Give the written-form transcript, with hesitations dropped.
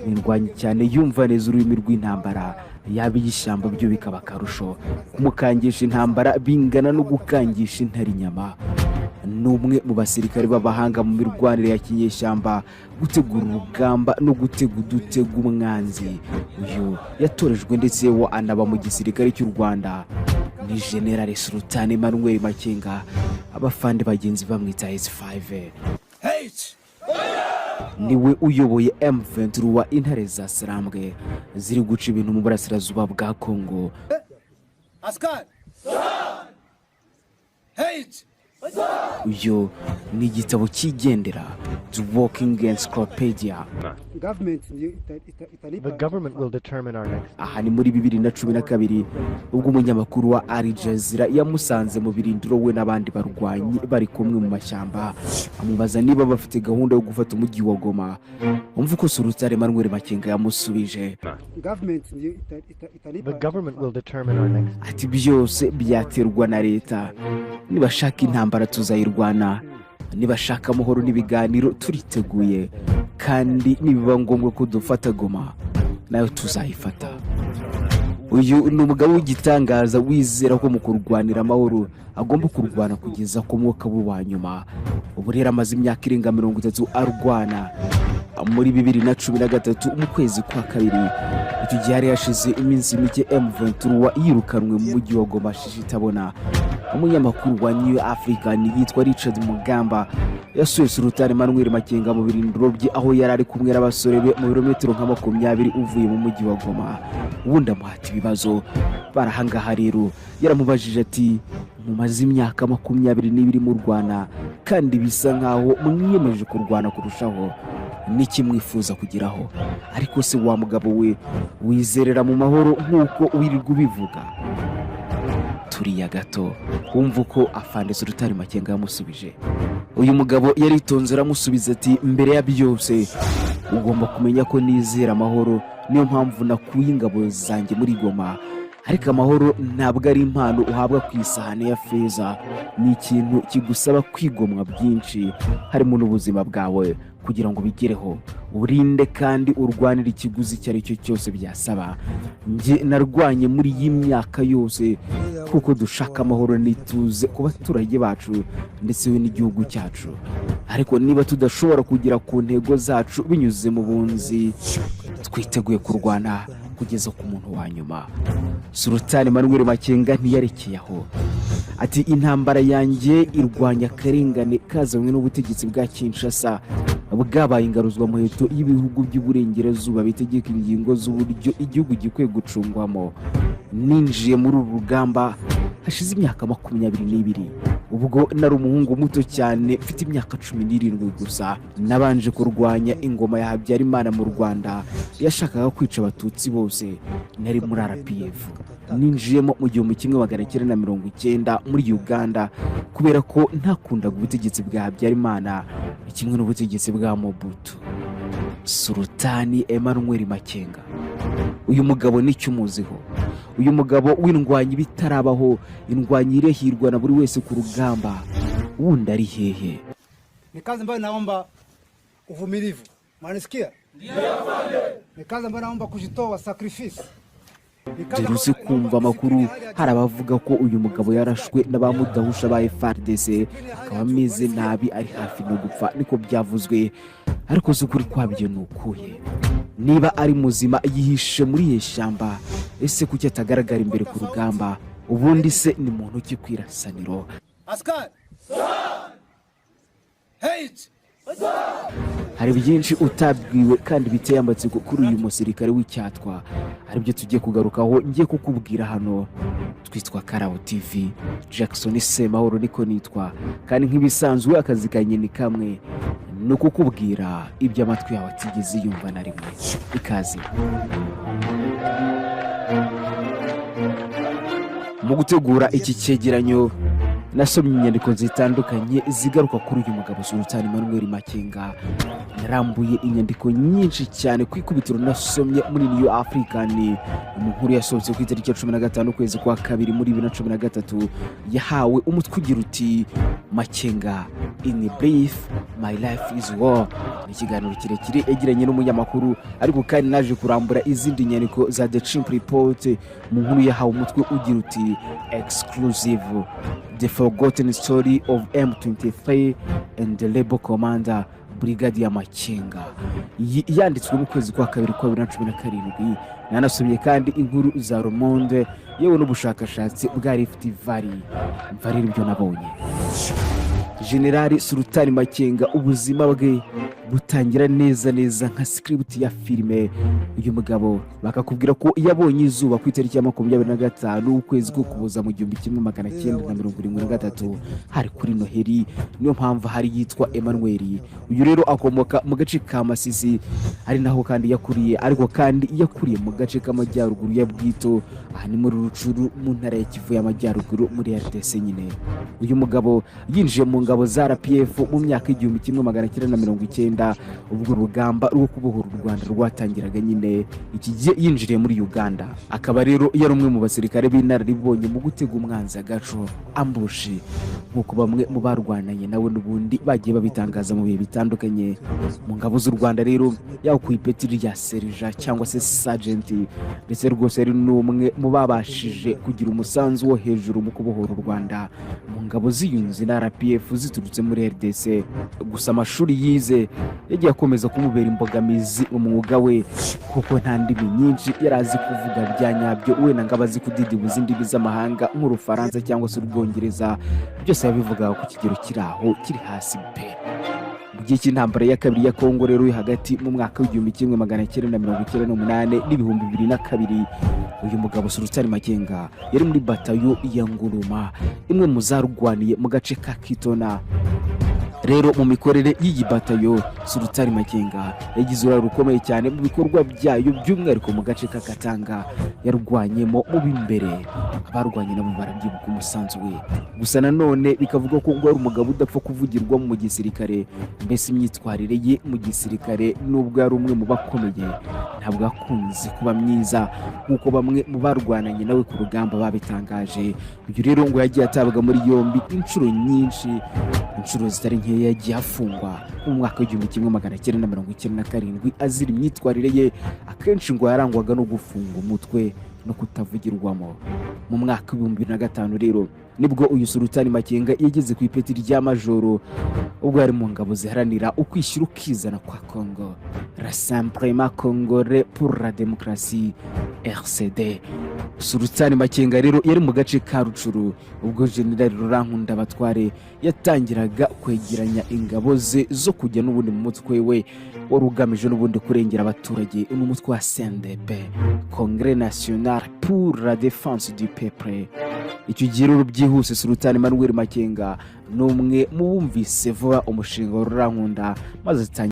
Ni indwanyi cyane, yumva neza ururimi rw'intambara, yaba iy'ishyamba byo bikaba akarusho. Kumukangisha intambara bingana no gukangisha intare inyama. Ni umwe mu basirikare b'abahanga mu mirwanire ya kinyeshyamba, gutegura urugamba no gutega udutega umwanzi. Uyu yatorejwe ndetse wo anaba mu gisirikare cy'u Rwanda. Ni General Sultan Emmanuel Makenga, abafande bagenzi bamwita S5. Niwe uyoboye M23, intare za Sarambwe ziri guca ibintu mu burasirazuba bwa Kongo. Askari! Hey! Uyu ni igitabo cyigendera, The Walking Encyclopedia. Government ndiyo italipa. The government will determine our next. Aha ni muri 2012, ubwo umunyamakuru wa Al Jazeera yamusanze mu birindiro, we n'abandi barwanyi bari kumwe mu mashyamba, amubaza niba bafite gahunda yo gufata umujyi wa Goma. Umva uko Sultan Emmanuel Makenga yamusubije. Government ndiyo italipa. The government will determine our next. Ati: "Byose byaterwa na leta. Nibashaka intambara tuzayirwana, nibashaka amahoro n'ibiganiro turiteguye, kandi nibiba ngombwa ko dufata Goma nayo tuzayifata." Uyu ni umugabo w'igitangaza wizera ko mu kurwanira amahoro agomba kurwana kugeza ku mwuka we wa nyuma. Ubu rero amaze imyaka irenga 30 arwana. Muri 2013 mu kwezi kwa kabiri, icyo gihe hari hashize iminsi mike M23 yirukanwe mu mujyi wa Goma shishi itabona, umunyamakuru wa New African yitwa Richard Mugamba yasuye Sultan Emmanuel Makenga mu birindiro bye, aho yari ari kumwe n'abasore be mu birometero nka 20 uvuye mu mujyi wa Goma, ubundi amuhata ibibazo. Barahangaha rero yaramubajije ati: "Mumaze imyaka 22 murwana, kandi bisa nkaho mwiyemeje kurwana kurushaho. N'iki mwifuza kugeraho? Ariko se wa mugabo we, wizerera mu mahoro nk'uko wirirwa ubivuga?" Turiya gato wumva uko afande Sultan Makenga yamusubije. Uyu mugabo yaritonze aramusubiza ati: "Mbere ya byose ugomba kumenya ko nizera amahoro, niyo mpamvu nakuye ingabo zanjye muri Goma. Ariko amahoro ntabwo ari impano uhabwa ku isahani ya feza, ni ikintu kigusaba kwigomwa byinshi, harimo n'ubuzima bwawe, kugira ngo ubigereho. Urinde kandi urwanire ikiguzi icyo ari cyo cyose byasaba. Njye narwanye muri iyi myaka yose kuko dushaka amahoro n'ituze ku baturage bacu ndetse n'igihugu cyacu. Ariko niba tudashobora kugera ku ntego zacu binyuze mu bunzi, twiteguye kurwana kugeza ku muntu wa nyuma." Sultan Emmanuel Makenga ntiyarekeye aho, ati: "Intambara yanjye irwanya akarengane kazanywe n'ubutegetsi bwa Kinshasa, bwabaye ingaruzwamuheto y'ibihugu by'uburengerazuba bitegeka ingingo z'uburyo igihugu gikwiye gucungwamo. Ninjiye muri uru rugamba hashize imyaka 22, ubwo nari umuhungu muto cyane, mfite imyaka 17 gusa. Nabanje kurwanya ingoma ya Habyarimana mu Rwanda yashakaga kwica Abatutsi bose. Nari muri RPF. Ninjiyemo mu 1990 muri Uganda, kubera ko ntakundaga ubutegetsi bwa Habyarimana kimwe n'ubutegetsi bwa Mobutu." Sultani Emmanuel Makenga, uyu mugabo nicyo umuziho? Uyu mugabo w'indwanyi bitarabaho, indwanyi irehirwa na buri wese ku rugamba, wundi ari hehe? Ni kazi ambayo naomba uvumilivu. Mnanisikia? Ni kazi ambayo naomba kujitoa, sacrifice. Ni kazi Duherutse ambayo kumva inaomba amakuru, discipline ya hali ya hari abavuga ko uyu mugabo yarashwe na ba mudahusha ba FARDC, akaba ameze nabi, ari hafi no gupfa, niko byavuzwe. Ariko si ukuri kwabyo ni ukuhe? Niba ari muzima, yihishe muri iri shyamba? Ese kuki atagaragara imbere ku rugamba? Ubundi se ni muntu ki ku irasaniro? Askari! Hey! Hari byinshi utabwiwe kandi biteye amatsiko kuri uyu musirikare w'icyatwa, aribyo tugiye kugarukaho, ngiye kukubwira hano. Twitwa Karabo TV, Jackson Semahoro niko nitwa, kandi nk'ibisanzwe akazi kanjye ni kamwe, ni ukukubwira ibyo amatwi yawe atigeze yumva na rimwe. Ikaze. Mu gutegura iki cyegeranyo Nasomye inyandiko zitandukanye zigaruka kuri uyu mugabo Sultani Emmanuel Makenga. Narambuye inyandiko nyinshi cyane. Ku ikubitiro nasomye muri New African, mu nkuru yasohotse ku itariki ya 15 ukwezi kwa kabiri muri 2013, yahawe umutwe ugira uti "Makenga in brief, my life is war". Ni ikiganiro kirekire yagiranye n'umunyamakuru. Ariko kandi naje kurambura izindi nyandiko za The Chimp Report, mu nkuru yahawe umutwe ugira uti "Exclusive: The forgotten story of M23 and the rebel commander Brigadier Makenga". Iyi yanditswe mu kwezi kwa kabiri kwa 2017. Nanasomye kandi inkuru za Le Monde, yewe n'ubushakashatsi bwa Rift Valley. Mvarira ibyo nabonye. Generali Sultani Makenga, ubuzima bwe butangira neza neza nka script ya filime. Uyu mugabo bakakubwira ko yabonye izuba ku itariki ya 25 ukwezi k'Ukuboza mu 1973, hari kuri Noheli, niyo mpamvu hari yitwa Emmanuel. Uyu rero akomoka mu gace ka Masisi, ari naho kandi yakuriye. Ariko kandi yakuriye mu gace k'amajyaruguru ya Bwito, aha ni muri Rutshuru, mu ntara ya Kivu y'Amajyaruguru, muri RDC nyine. Uyu mugabo yinjiye mu ngabo za RPF mu myaka y'1990, ubwo urugamba rwo kubohora u Rwanda rwatangiraga nyine. Iki gihe yinjiriye muri Uganda, akaba rero yari umwe mu basirikare b'inararibonye mu gutega umwanzi agaco, ambush, nk'uko bamwe mu barwananye nawe n'ubundi bagiye babitangaza mu bihe bitandukanye. Mu ngabo z'u Rwanda rero yaba ku ipeti rya serija cyangwa se sergeant, ndetse rwose ari n'umwe mu babashije kugira umusanzu wo hejuru mu kubohora u Rwanda mu ngabo ziyunze na RPF ziturutse muri RDC. Gusa amashuri yize yagiye akomeza kumubera imbogamizi mu mwuga we, kuko nta ndimi nyinshi yari azi kuvuga bya nyabyo, wenda ngo abe azi kudidibuza indimi z'amahanga nk'Urufaransa cyangwa se Urwongereza. Byose yabivugaga ku kigero kiri aho, kiri hasi pe. Mu gihe cy'intambara ya kabiri ya Kongo rero, yo hagati mu mwaka w'1998 n'2002, uyu mugabo Sultani Makenga yari muri batayo ya Nguruma, imwe mu zarwaniye mu gace ka Kitona. Rero mu mikorere y'iyi batayo, Sultani Makenga yagize uruhare rukomeye cyane mu bikorwa byayo, by'umwihariko mu gace ka Katanga yarwanyemo mu b'imbere. Abarwanye nabo barabyibuka umusanzu we. Gusa nanone bikavuga ko ngo ari umugabo udapfa kuvugirwa mu gisirikare. Mbese imyitwarire ye mu gisirikare, nubwo yari umwe mu bakomeye, ntabwo akunze kuba myiza, nk'uko bamwe mu barwananye nawe ku rugamba babitangaje. Uyu rero ngo yagiye atabwa muri yombi inshuro nyinshi, inshuro zitari nkeya yagiye afungwa mu mwaka w'1997 azira imyitwarire ye. Akenshi ngo yarangwaga no gufunga umutwe no kutavugirwamo. Mu mwaka w'2005 rero nibwo uyu Sultani Makenga yageze ku ipeti rya majoro, ubwo yari mu ngabo ziharanira ukwishyira ukizana kwa Congo, Rassemblement Congolais pour la Démocratie, RCD. Sultani Makenga rero yari mu gace ka Rutshuru ubwo Generali Laurent Nkundabatware yatangiraga kwegeranya ingabo ze zo kujya n'ubundi mu mutwe we wari ugamije n'ubundi kurengera abaturage, ni umutwe wa CNDP, Congrès National pour la Défense du Peuple. Icyo gihe rero byihuse, Sultani Emmanuel Makenga ni umwe mu bumvise vuba umushinga wa Rurankunda, maze atangira